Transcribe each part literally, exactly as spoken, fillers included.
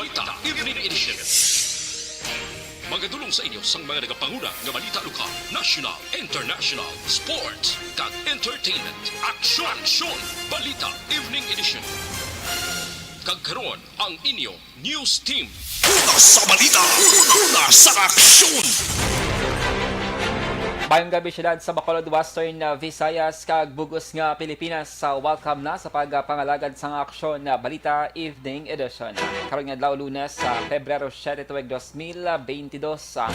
Balita Evening Edition. Magadulong sa inyo sang mga nagapanguna nga balita lokal, national, international, sports, kag entertainment. Aksyon! Aksyon! Balita Evening Edition. Kag karon, ang inyo news team. Una sa balita, una sa aksyon. Mayong gabi, siyudad sa Bacolod, Western, uh, Visayas, kag bug-os nga Pilipinas. Uh, welcome na sa pagpangalagad sang Aksyon, uh, Balita Evening Edition. Karong adlaw, Lunes, sa Pebrero siete, tuig dos mil beintidos. Uh,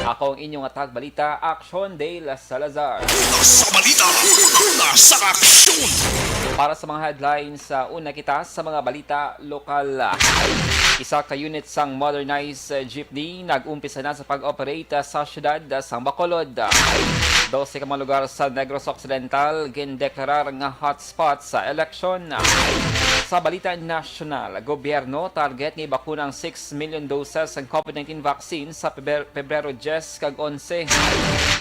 ako ang inyong tagbalita, Aksyon Dale Salazar. Una sa balita, una sa aksyon. Para sa mga headlines, uh, una kita sa mga balita lokal. Isa ka unit sang modernized, uh, jeepney nag-umpisa na sa pag-operate, uh, sa siyudad, uh, sang Bacolod. Dose ka mga lugar sa Negros Occidental gindeklarar nga hotspot sa eleksyon. Sa balita nasyonal, gobyerno target nga ibakuna ang six million doses sang COVID nineteen vaccine sa Peber-, Pebrero diyes kag onse.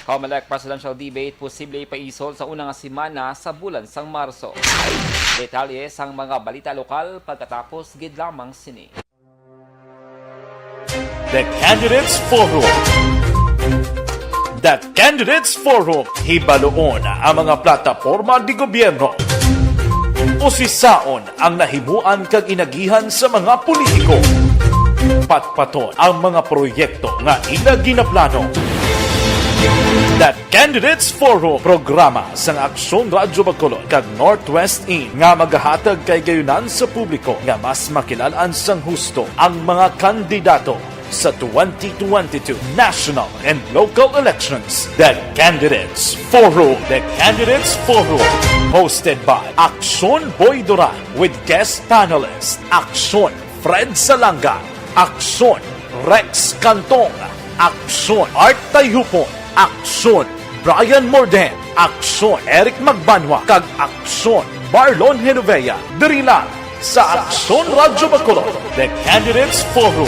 Comelec presidential debate posible ipaisol sa una nga semana sa bulan sang Marso. Detalye sang mga balita lokal pagkatapos gid lamang sini. The Candidates Forum. The Candidates Forum. Hibaluon ang mga plataporma di gobyerno. Usisaon ang nahimuan kag inagihan sa mga politiko. Patpaton ang mga proyekto nga ila ginaplano. The Candidates Forum, programa sang Aksyon Radyo Bacolod kag Northwest In nga magahatag kay gayunan sa publiko nga mas makilalaan sang husto ang mga kandidato sa twenty twenty-two national and local elections. The Candidates Forum. The Candidates Forum, hosted by Aksyon Boy Duran with guest panelist Aksyon Fred Salanga, Aksyon Rex Cantong, Aksyon Art Tayhupon, Aksyon Brian Morden, Aksyon Eric Magbanwa, kag Aksyon Marlon Genovea, diri lang sa Aksyon Radyo Bacolod, The Candidates Forum.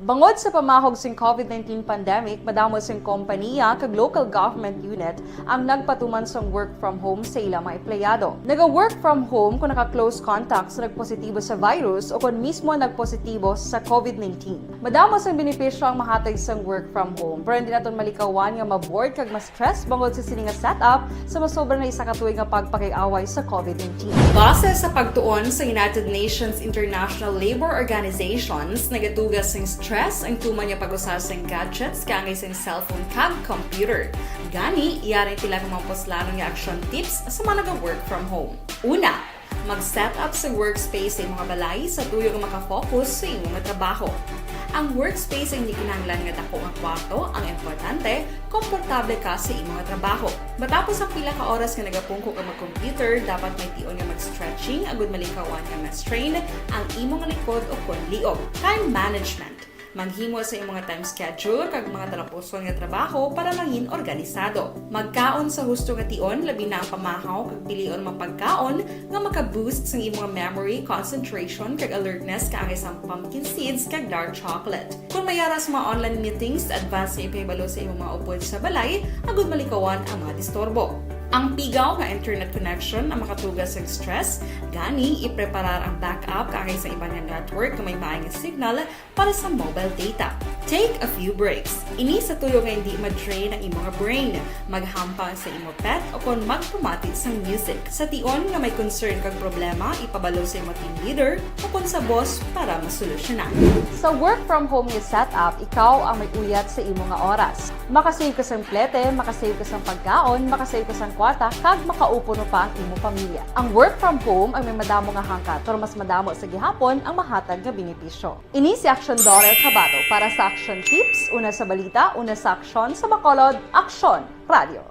Bangod sa pamahog sing COVID nineteen pandemic, madamo sing kompaniya kag local government unit ang nagpatuman sang work from home sa ila mga empleyado. Naga-work from home kon naka-close contact sa nagpositibo sa virus o kon mismo nagpositibo sa COVID nineteen. Madamo sang benepisyo ang mahatag sang work from home, pero hindi naton malikawan nga ma-bored kag ma-stress bangod sa sini nga setup sa masobra na isa ka tuig nga pagpakig-away sa COVID nineteen. Base sa pagtuon sa United Nations International Labour Organizations, nagatuga sing stress ang tuman nga pag-usa sing gadgets kaangay sing cellphone kag computer. Gani, yari ang pila ka mga puslanon nga action tips sa mga naga-work from home. Una, mag-set up sa workspace sa imong balay sa tuyo nga makafocus sa imong trabaho. Ang workspace ang hindi kinahanglan nga dako nga kwarto, ang importante, komportable ka sa imong trabaho. Matapos ang pila ka oras nga nagapungko ka mag-computer, dapat may tion nga mag-stretching agud malikawan nga ma-strain ang imong likod o kon liog. Time management. Maghimo sa imong mga time schedule kag mga talapuson nga trabaho para mangin organisado. Magkaon sa husto nga tion, labi na ang pamahaw kag pilion mga pagkaon nga maka-boost sang imong memory, concentration, kag alertness kaangay sang pumpkin seeds kag dark chocolate. Kung may ara sa mga online meetings, advance nga ipahibalo sa imong mga upod sa balay agud malikawan ang mga disturbo. Ang pigaw nga internet connection ang makatuga sa stress, gani ipreparar ang backup kaangay sa iban nga network nga may maay nga signal para sa mobile data. Take a few breaks. Ini sa tuyo nga hindi ma-drain ang imo nga brain, maghampang sa imo pet, o kon magpamati sang music. Sa tion nga may concern kag problema, ipabalo sa imo team leader o kon sa boss para masolusyonan. Sa work from home nga setup, ikaw ang may uyat sa imo nga oras. Makasave ka sang plete, makasave ka sang pagkaon, makasave ka sang kwarta, kag makaupuno pa ang imo pamilya. Ang work from home ang may madamo nga hangkat, pero mas madamo sa gihapon ang mahatag nga benepisyo. Ini si Aksyon Dorel Cabato para sa Aksyon Tips, una sa balita, una sa aksyon, sa Bacolod, Aksyon Radio.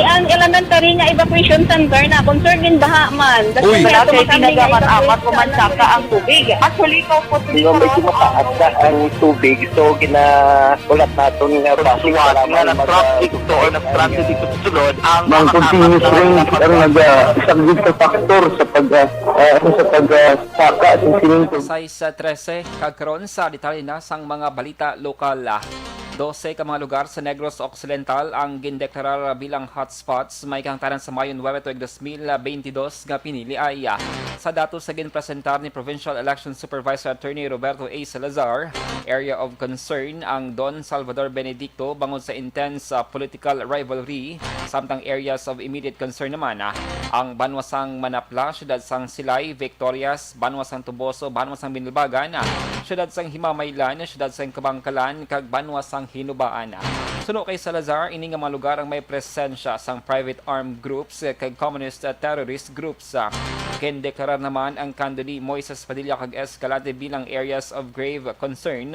Ang elementary nga evacuation center na concern gin baha man. Uy. Wala kay tinaga man amat ko man saka ang tubig. Actually, ko po. Di ba, medyo mataas na ang tubig, so ginahulat naton nga basuhan nga nag-traffic to or nag-transit dito sa sulod ang mga continuous rain ang nag-, ah, isa gid sa factor sa pag, ah, ah, ano, sa pag, ah, saka sa sining. Sais trese, kag karon sa detalye na sang mga balita lokal. Dose ka mga lugar sa Negros Occidental ang gindeklarar bilang hotspots may kahangtanan sa Mayo nuebe tuig dos mil bentidós nga pinili ay, sa datos sa ginpresentar ni Provincial Election Supervisor Attorney Roberto A. Salazar, area of concern ang Don Salvador Benedicto bangod sa intense, ah, political rivalry, samtang areas of immediate concern naman, ah, ang banwa sang Manapla, siyudad sang Silay, Victorias, banwa sang Toboso, banwa sang Binalbagan, siyudad sang Himamaylan, siyudad sang Kabangkalan, kag banwa sang Hinubaan. Suno kay Salazar, ini nga mga lugar ang may presensya sang private armed groups kag communist terrorist groups. Gindeklarar naman ang Candoni, Moises Padilla, kag Escalante bilang areas of grave concern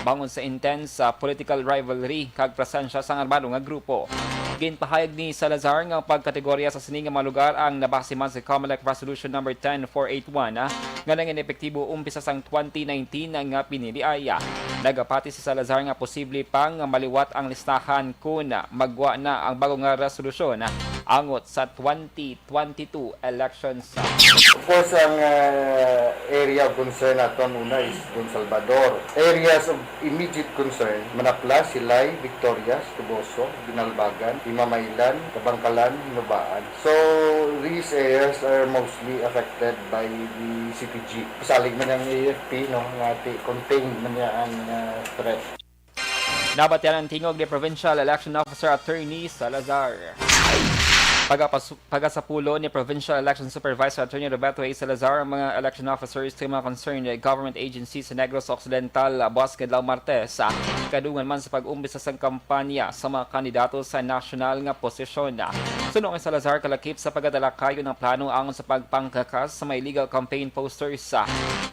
bangod sa intense, ah, political rivalry kag presensya sang armado nga grupo. Ginpahayag ni Salazar nga ang pagkategorya sa sini nga mga lugar ang nabase man sa Comelec Resolution Number ten four eight one, ah, nga nangin epektibo umpisa sang twenty nineteen nga pinili ay. Nagapati si Salazar nga posible pang maliwat ang listahan kun magwa na ang bago nga resolusyon angot sa twenty twenty-two elections. Of course, ang, ah, area of concern naton una is Don Salvador. Areas of immediate concern, Manapla, Silay, Victorias, Toboso, Binalbagan, Himamaylan, Kabangkalan, Hinubaan. So, these areas are mostly affected by the C P G. Pasalig man ang A F P, no, nga ti-, contained man niya ang, ah, threat. Nabatian ang tingog ni Provincial Election Officer Attorney Salazar. Pagapas-, pagasapulo ni Provincial Election Supervisor Attorney Roberto A. Salazar ang mga election officers sa mga concerned government agencies sa Negros Occidental, ah, buas nga adlaw Martes, ah, kadungan man sa pag-umpisa sang kampanya sa mga kandidato sa nasyonal nga posisyon. Suno kay Salazar, kalakip sa pagdala kayo ng plano angon sa pagpangkakas sa mga illegal campaign posters.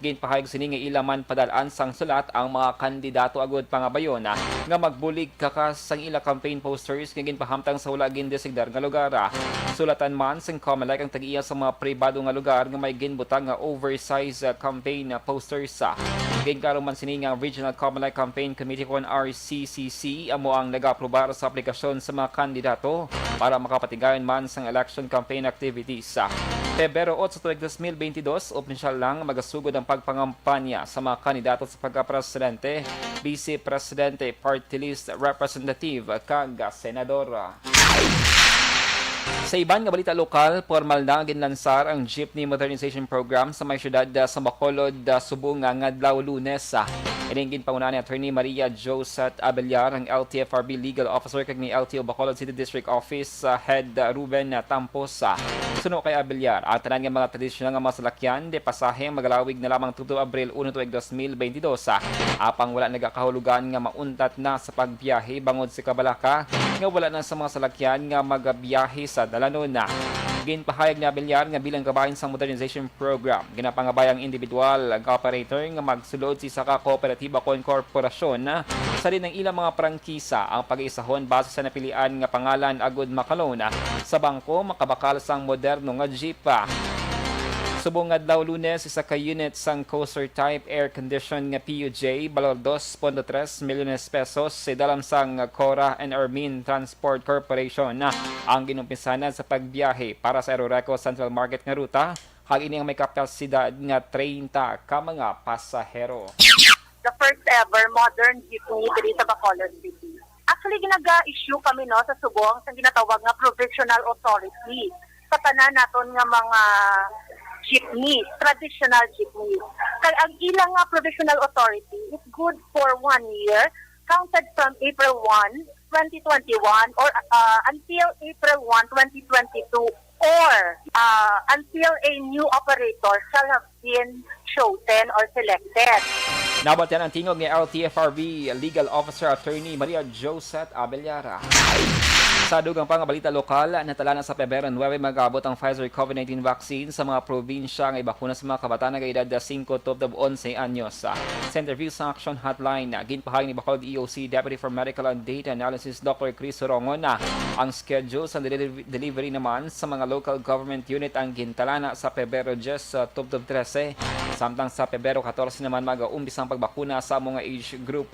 Ginpahayag sini nga ila man padalaan sang sulat ang mga kandidato agud pangabayon nga magbulig kakas sang ila campaign posters nga ginpahamtang sa wala gindesignar nga lugar. Sulatan man sang Comelec ang tag-iya sa mga pribado nga lugar nga may ginbutang nga oversize, ah, campaign, ah, posters. Ginklaro man sini nga ang Regional Comelec Campaign Committee kon R C C C amo ang nag-aprobar sa aplikasyon sa mga kandidato para makapatigayon man sang election campaign activities. Pebrero otso tuig dos mil bentidós, opisyal lang magasugod ang pagpangampanya sa mga kandidato sa pagkapresidente, vice presidente, party list representative, kag senador. Sa iban nga balita lokal, pormal na ginlansar ang Jeepney Modernization Program sa may siyudad, ah, sa Bacolod, ah, subong nga adlaw Lunes. Ah, ining ginpanguna ni Attorney Maria Josette Abellar, ang L T F R B Legal Officer, kag ni L T O Bacolod City District Office, ah, Head, ah, Ruben, ah, Tamposa. Suno kay Abellar, ang tanan nga mga tradisyonal nga mga salakyan de pasahe ang magalawig na lamang tubtob Abril uno tuig dos mil bentidós, ah, apang wala nagakahulugan nga mauntat na sa pagbiyahe bangod sa kabalaka nga wala na sa mga salakyan nga magabiyahe sa dalanon. Ginpahayag ni Abellar nga bilang kabahin sang modernization program, ginapangabay ang individual nga operator nga magsulod sa isa ka kooperatiba kon korporasyon sa diin ang ilang mga prangkisa ang pag-iisahon base sa napilian nga pangalan agud maka-loan sa bangko makabakal sang moderno nga jeep. Subong nga adlaw Lunes, isa ka unit sang coaster type air condition nga P U J, balor dos punto tres milyones pesos, idalam sang Cora and Armin Transport Corporation ang ginumpisanan sa pagbiyahe para sa Aeroreco Central Market nga ruta, kag ini ang may kapasidad nga treinta ka mga pasahero. The first ever modern jeepney diri sa Bacolod City. Actually, ginaga-issue kami, no, sa subong sa ginatawag nga provisional authority sa tanan naton nga mga jeepney, traditional jeepney. Kag ang ilang nga provisional authority is good for one year, counted from April one, twenty twenty-one, or, uh, until April one, twenty twenty-two, or, uh, until a new operator shall have been chosen or selected. Nabatian ang tingog ni L T F R B Legal Officer Attorney Maria Josette Abellara. Sa dugang pa nga balita lokal, natala na sa Pebrero nuebe mag-abot ang Pfizer COVID nineteen vaccine sa mga probinsya nga ibakuna sa mga kabataan nga edad singko tubtob onse anyos. Sa interview sa Action Hotline, ginpahayag ni Bacolod E O C Deputy for Medical and Data Analysis Doctor Chris Sorongon na ang schedule sa deliv-, delivery naman sa mga local government unit ang gintalana sa Pebrero diyes, uh, tubtob trese, samtang sa Pebrero katorse naman mag-umpisa ang pagbakuna sa amo nga age group.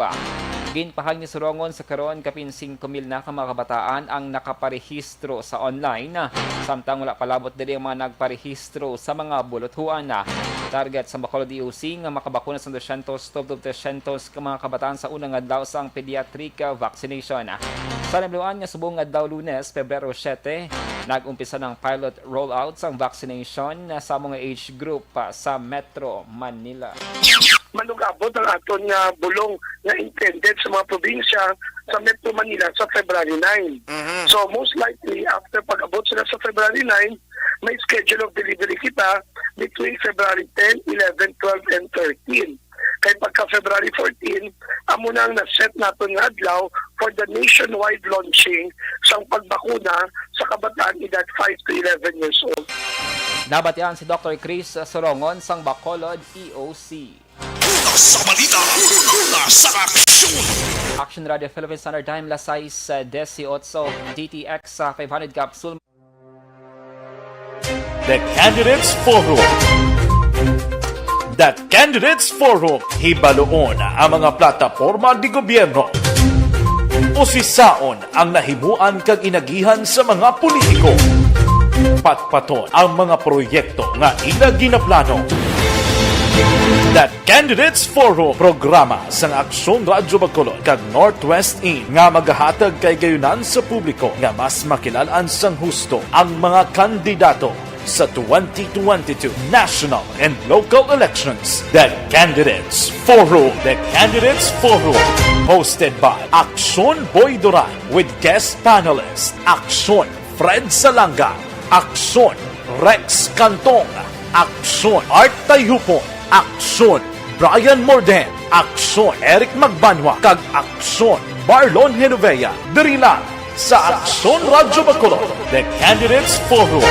Ginpahayag ni Sorongon sa karon kapin singko mil na ka mga kabataan ang nakaparehistro sa online, samtang wala palabot diri ang mga nagparehistro sa mga buluthuan. Target sa Bacolod E O C nga makabakuna sa dosyentos tubtob tresyentos ka mga kabataan sa unang adlaw sang pediatric vaccination. Sa nahibaluan nga subong nga adlaw Lunes, Pebrero siyete, nag-umpisa ng pilot rollout sang vaccination sa mga age group sa Metro Manila. Manugabot ang aton nga bulong nga intended sa mga probinsya sa Metro Manila sa February nine. Mhm. So, most likely, after pag-abot sila sa February nine, may schedule of delivery kita between February ten, eleven, twelve, and thirteen. Kay pagka February fourteen, amo na ang na-set naton nga adlaw for the nationwide launching sang pagbakuna sa kabataan edad five to eleven years old. Nabatian si Doctor Chris Sorongon sang Bacolod E O C. Una sa balita, una sa aksyon. Action Radio Philippines Standard Time, las sais, uh, dieciocho, D T X, uh, five hundred capsule. The Candidates Forum. The Candidates Forum, hibaluon ang mga plataporma di gobyerno. Usisaon ang nahimuan kag inagihan sa mga politiko. Patpaton ang mga proyekto nga ila ginaplano. The Candidates Forum, programa sang Aksyon Radyo Bacolod kag Northwest In nga magahatag kay gayunan sa publiko nga mas makilalan sang husto ang mga kandidato sa twenty twenty-two national and local elections. The Candidates Forum. The Candidates Forum, hosted by Aksyon Boy Duran with guest panelist Aksyon Fred Salanga, Aksyon Rex Cantong, Aksyon Art Tayhupon, Aksyon Brian Morden, Aksyon Eric Magbanwa, kag Aksyon Marlon Genovea. Diri lang sa Aksyon Radyo Bacolod, The Candidates Forum.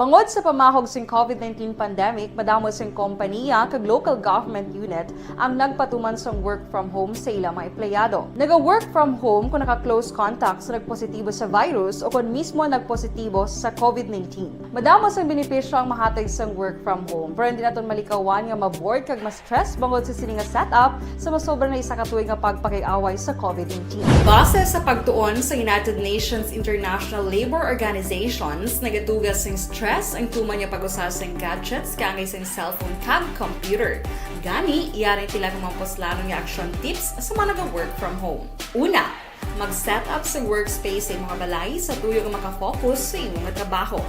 Bangod sa pamahog sing COVID nineteen pandemic, madamo sing kompanya kag local government unit ang nagpatuman sang work from home sa ilang mga empleyado. Naga-work from home kung naka-close contact sa nagpositibo sa virus o kon mismo nagpositibo sa COVID nineteen. Madamo sang benepisyo ang mahatag sang work from home, pero hindi naton malikawan nga ma-bored kag ma-stress bangod sa sini nga setup sa masobra na isa ka tuig nga pagpakig-away sa COVID nineteen. Base sa pagtuon sa United Nations International Labour Organizations, nagatuga sing stress ang tuman nga pag-usa sing gadgets kaangay sing cellphone kag computer. Gani, yari ang pila ka mga puslanon nga action tips sa mga naga-work from home. Una, mag-set up sa workspace sa imong balay sa tuyo nga makafocus sa imong trabaho.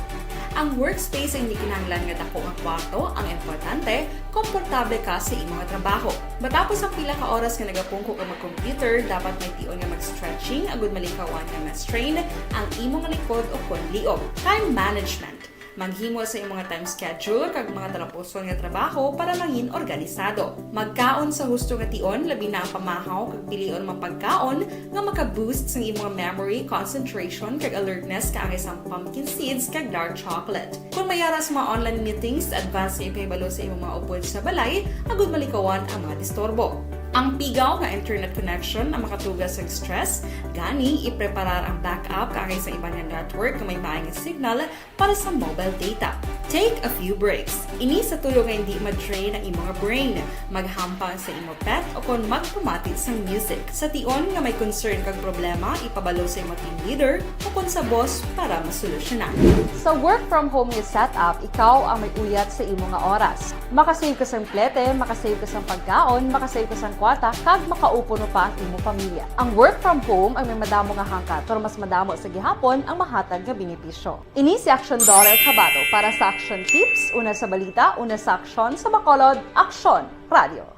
Ang workspace ay hindi kinahanglan nga dako nga kwarto ang importante, komportable ka sa imong trabaho. Matapos ang pila ka oras nga nagapungko ka mag-computer, dapat may tion nga mag-stretching agud malikawan nga ma-strain ang imong likod o kon liog. Time management. Maghimo sa imong mga time schedule kag mga talapuson nga trabaho para mangin organisado. Magkaon sa husto nga tion, labi na ang pamahaw kag pilion mga pagkaon nga maka-boost sang imong memory, concentration, kag alertness kaangay sang pumpkin seeds kag dark chocolate. Kung may ara sa mga online meetings, advance nga ipahibalo sa imong mga upod sa balay agud malikawan ang mga disturbo. Ang pigaw nga internet connection ang makatuga sa stress, gani ipreparar ang backup kaangay sa iban nga network nga may maayong signal para sa mobile data. Take a few breaks. Ini sa tuyo nga hindi ma-drain ang imong brain. Maghampang sa imo pet o kon magpamati sang music. Sa tion nga may concern kag problema, ipabalo sa imo team leader o kon sa boss para masolusyonan. Sa work from home nga setup, ikaw ang may uyat sa imo nga oras. Makasave ka sang plete, makasave ka sang pagkaon, makasave ka sang kwarta, kag makaupod pa ang imo pamilya. Ang work from home ang may madamo nga hangkat, pero mas madamo sa gihapon ang mahatag nga benepisyo. Ini si Action Dorer Cabato para sa Action Tips, una sa balita, una sa aksyon, sa Bacolod, Aksyon Radio.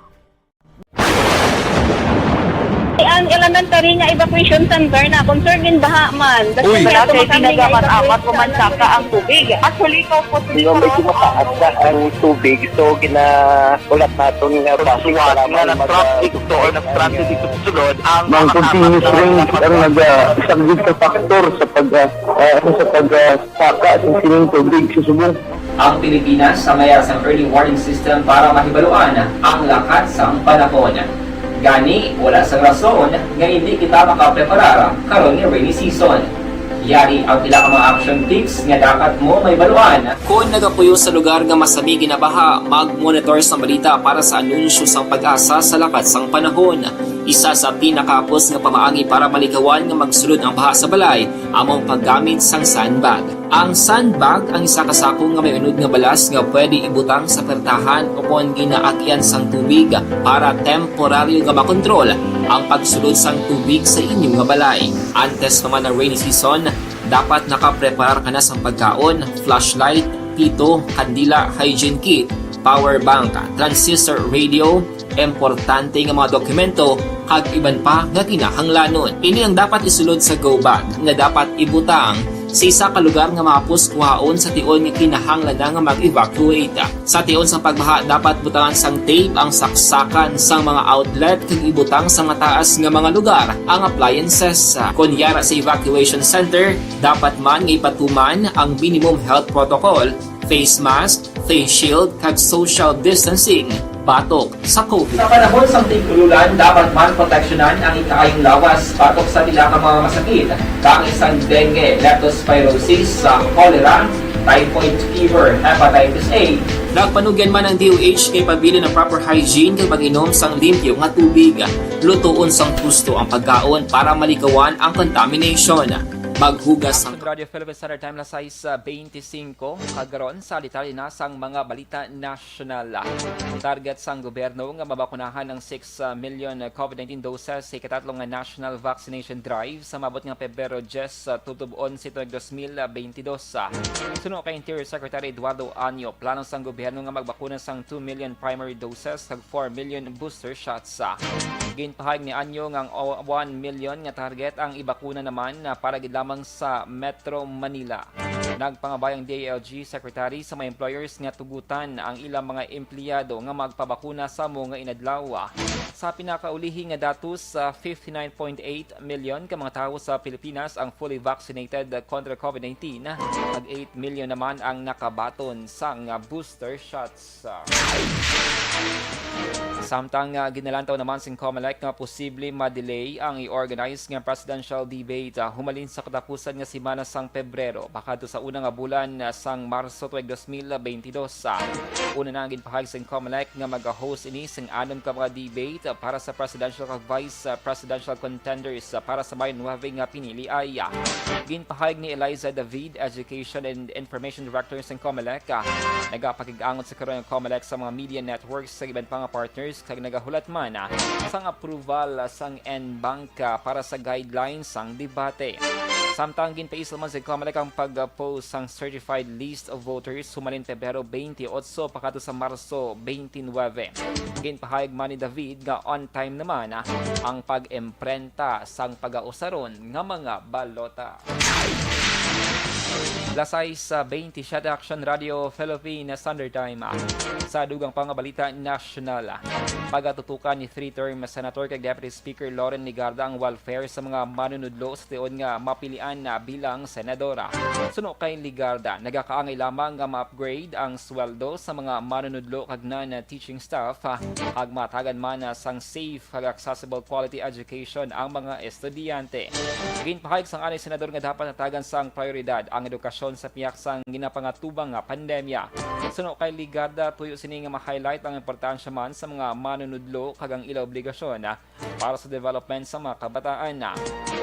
Ang elementary nga evacuation center na concern gin baha man. Uy. Wala kay pinagamat-amat o mansaka ang tubig. Actually, ikaw po, di ba, may tumataas na ang tubig, so ginaulat naton nga basi nga nag-traffic to or nag-transit dito sa sulod ang mga continuous rain ang nagasaglit sa factor sa pag, ah, ah, sa pag, ah, saka sa sining tubig sa subong. Ang Pilipinas ang may sang early warning system para mahibaluan ang lakat sang panahon. Gani, wala sang rason nga hindi kita makapreparar karon nga rainy season. Yari ang pila ka mga action tips nga dapat mo mahibaluan. Kon nagapuyo sa lugar nga masami ginabaha, mag-monitor sang balita para sa anunsyo sang PAGASA sa lakat sang panahon. Isa sa pinakahapos nga pamaagi para malikawan nga magsulod ang baha sa balay amo ang paggamit sang sandbag. Ang sandbag ang isa ka sako nga may unod nga balas nga pwede ibutang sa pertahan o kon ginaagian sang tubig para temporaryo nga makontrol ang pagsulod sang tubig sa inyo nga balay. Antes pa man ang rainy season, dapat nakapreparar ka na sang pagkaon, flashlight, pito, kandila, hygiene kit, power bank, transistor radio, importante nga mga dokumento, kag iban pa nga kinahanglanon. Ini ang dapat isulod sa go bag nga dapat ibutang sa isa ka lugar nga mahapos kuhaon sa tion nga kinahanglan na nga mag-evacuate. Sa tion sang pagbaha, dapat butangan sang tape ang saksakan sang mga outlet kag ibutang sa mataas nga mga lugar ang appliances. Kon yara sa evacuation center, dapat man nga ipatuman ang minimum health protocol, face mask, face shield, kag social distancing batok sa COVID. Sa panahon sang tig-ululan, dapat man proteksyonan ang ikaayong lawas batok sa pila ka mga masakit, kaangay sang dengue, leptospirosis, sa cholera, typhoid fever, hepatitis A. Nagpanugyan man ang D O H kay pabilin ang proper hygiene kag pag-inom sang limpyo nga tubig. Lutoon sang husto ang pagkaon para malikawan ang contamination. Maghugas sang Action Radio Philippine Standard Time, alas sais, ah, twenty-five, kag karon sa detalye na sang mga balita nasyonal. Target sang gobyerno nga mabakunahan ang six, ah, million, ah, COVID nineteen doses sa ikatatlo nga national vaccination drive sa maabot nga Pebrero diyes, ah, tubtob onse tuig dos mil beintidos. Suno kay Interior Secretary Eduardo Año, plano sang gobyerno nga magbakuna sang two million primary doses kag four million booster shots. Ginpahayag ni Año nga ang o-, one million nga target ang ibakuna naman na para gid lamang sa Metro Manila. Nagpangabay ang D I L G Secretary sa mga employers nga tugutan ang ilang mga empleyado nga magpabakuna sa amo nga inadlaw. Sa pinakaulihi nga datos, sa fifty-nine point eight million ka mga tawo sa Pilipinas ang fully vaccinated kontra COVID nineteen, ag eight million naman ang nakabaton sang booster shots. Samtang, ah, ginalantaw naman sing Comelec nga posible ma-delay ang i-organize nga presidential debate, ah, humalin sa katapusan nga semana sang Pebrero, pakadto sa una nga bulan, ah, sang Marso tuig dos mil beintidos. Ah, una na ang ginpahayag sang Comelec nga maga-host ini sing anom ka mga debate, ah, para sa presidential kag vice, ah, presidential contenders, ah, para sa Mayo nuebe nga pinili ay, ah, ginpahayag ni Eliza David, Education and Information Director sang Comelec, ah, nagapakig-angot sa karon ang Comelec sa mga media networks sa iban pa nga partners kag nagahulat man, ah, sang approval, ah, sang en banc, ah, para sa guidelines sang debate. Samtang ginpaisal man sa Comelec ang pag-post sang certified list of voters humalin Pebrero twenty-eight pakadto sa Marso twenty-nine. Ginpahayag man ni David nga on time naman, ah, ang pag-imprenta sang pagausaron nga mga balota. Alas sais, ah, twenty-seven, Action Radio Philippine Standard Time. Sa dugang pa nga balita nasyonal, pagatutukan ni three-term Senator kag Deputy Speaker Loren Legarda ang welfare sa mga manunudlo sa tiod nga mapilian na bilang senadora. Suno kay Legarda, nagakaangay lamang nga ma-upgrade ang sweldo sa mga manunudlo kag non-teaching staff, ah, ag matagan man, ah, sang safe kag accessible quality education ang mga estudyante. Ginpahayag sang anay senador nga dapat natagan sang prioridad ang edukasyon sa pihak sang ginapangatubang nga pandemya. Suno kay Legarda, tuyo sini nga ma-highlight ang importansya man sa mga manunudlo kag ang ila obligasyon, ah, para sa development sa mga kabataan.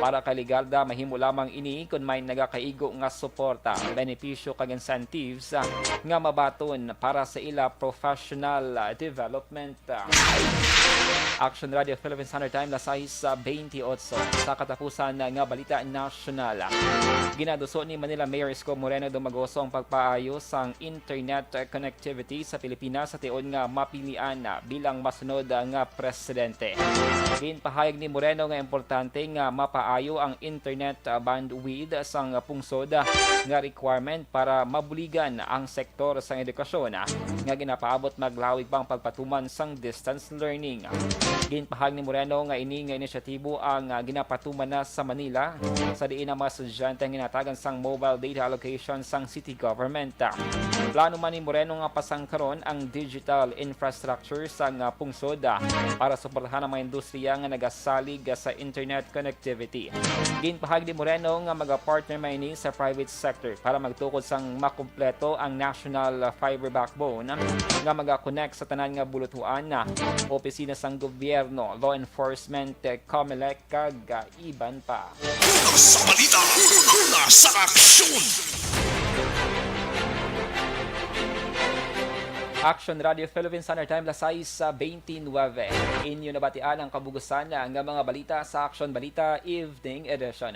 Para kay Legarda, mahimo lamang ini kon may nagakaigo nga suporta, benepisyo kag incentives, ah, nga mabaton para sa ila professional, ah, development. Action Radio Philippine Standard Time, alas sais, ah, twenty-eight. Sa katapusan nga balita nasyonal, ginaduso ni Manila Mayor Isko Moreno Dumagoso ang pagpaayo sang internet connectivity sa Pilipinas sa tiod nga mapilian na bilang masunod nga presidente. Ginpahayag ni Moreno nga importante nga mapaayo ang internet bandwidth sang pungsod nga requirement para mabuligan ang sektor sang edukasyon nga ginapaabot maglawig pa ang pagpatuman sang distance learning. Ginpahayag ni Moreno nga ini nga inisyatibo ang, ah, ginapatuman na sa Manila, sa diin ang mga estudyante ang ginatagan sang mobile data allocation sang city government. Plano man ni Moreno nga pasangkaron ang digital infrastructure sang, ah, pungsod, ah, para suportahan ang mga industriya nga nagasalig, ah, sa internet connectivity. Ginpahayag ni Moreno nga maga-partner man ini sa private sector para magtukod sang makumpleto ang national fiber backbone nga maga-connect sa tanan nga bulutuan, opisina sang gobyerno, law enforcement, Comelec, kag iban pa. Una sa balita, una sa aksyon. Action Radio Philippine Standard Time, alas sais, ah, twenty-nine. Inyo nabatian ang kabugusan nga mga balita sa Action Balita Evening Edition.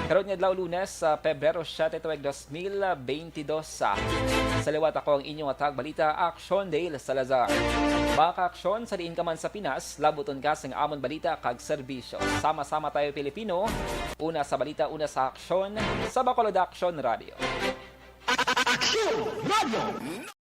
Karon nga adlaw, Lunes, sa Pebrero siete, tuig dos mil beintidos. Sa liwat, ako ang inyong atag balita, Action Dale Salazar. Makaaksyon sa diin ka man sa Pinas, labuton ka sang amon balita kag serbisyo. Sama-sama tayo, Pilipino. Una sa balita, una sa aksyon, sa Bacolod Action Radio. Action Radio.